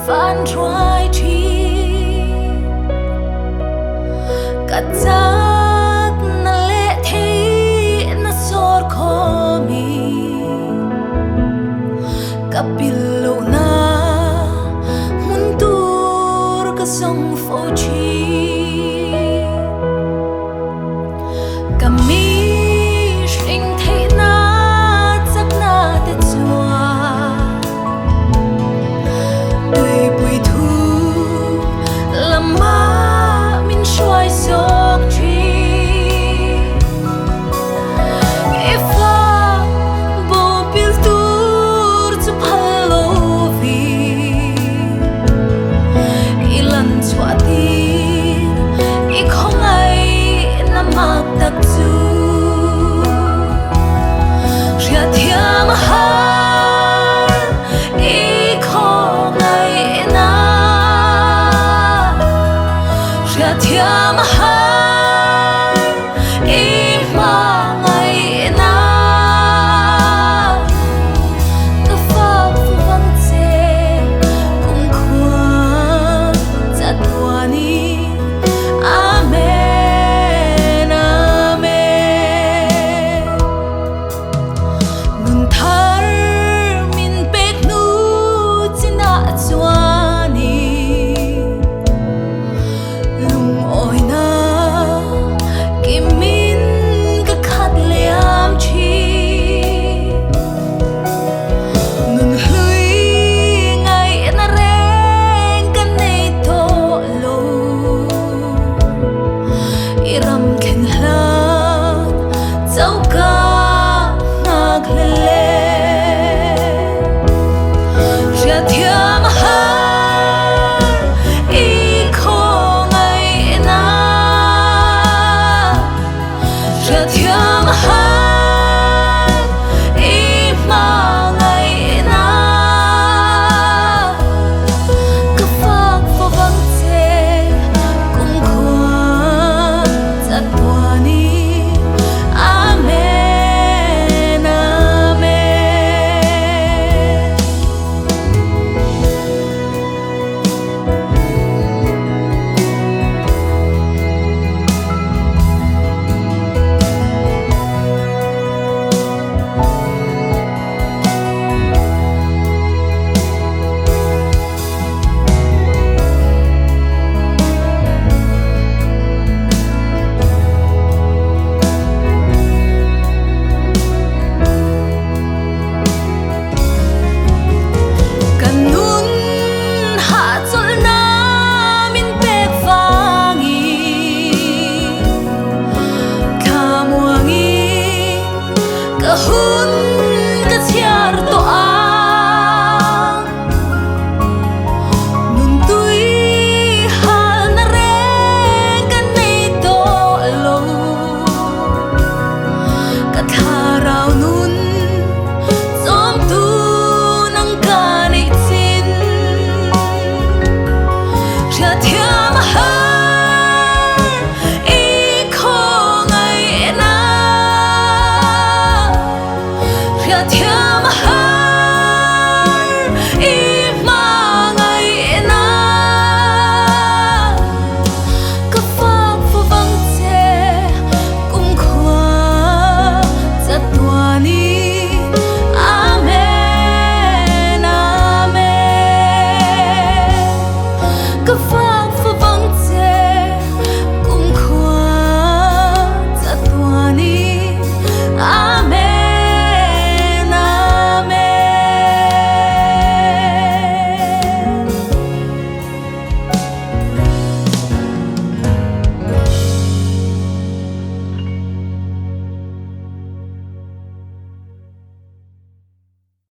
Van hruai thin. Ka chakna leh theihna sawr khawmin ka pil lohna hmun tur ka zawng fo thin. Ka mihring theihna chakna te chuan tuipui thu lama min hruai zawk thin. I fa bo pil tur chu phal lo vi i lan chhuah tir i khawngaihna mak tak chu hriatthiam a har i khawngaihna hriatthiam a har i hmangaihna ka fak vang che kumkhua chatuani Amen Amen Nun thar min pek hnu chinah chuanin lungawina kimin ka khat liam thin. Nun hlui ngaihna reng ka nei tawh lo. I ram thlen hlan choka nghak hlel e. Hriatthiam a har.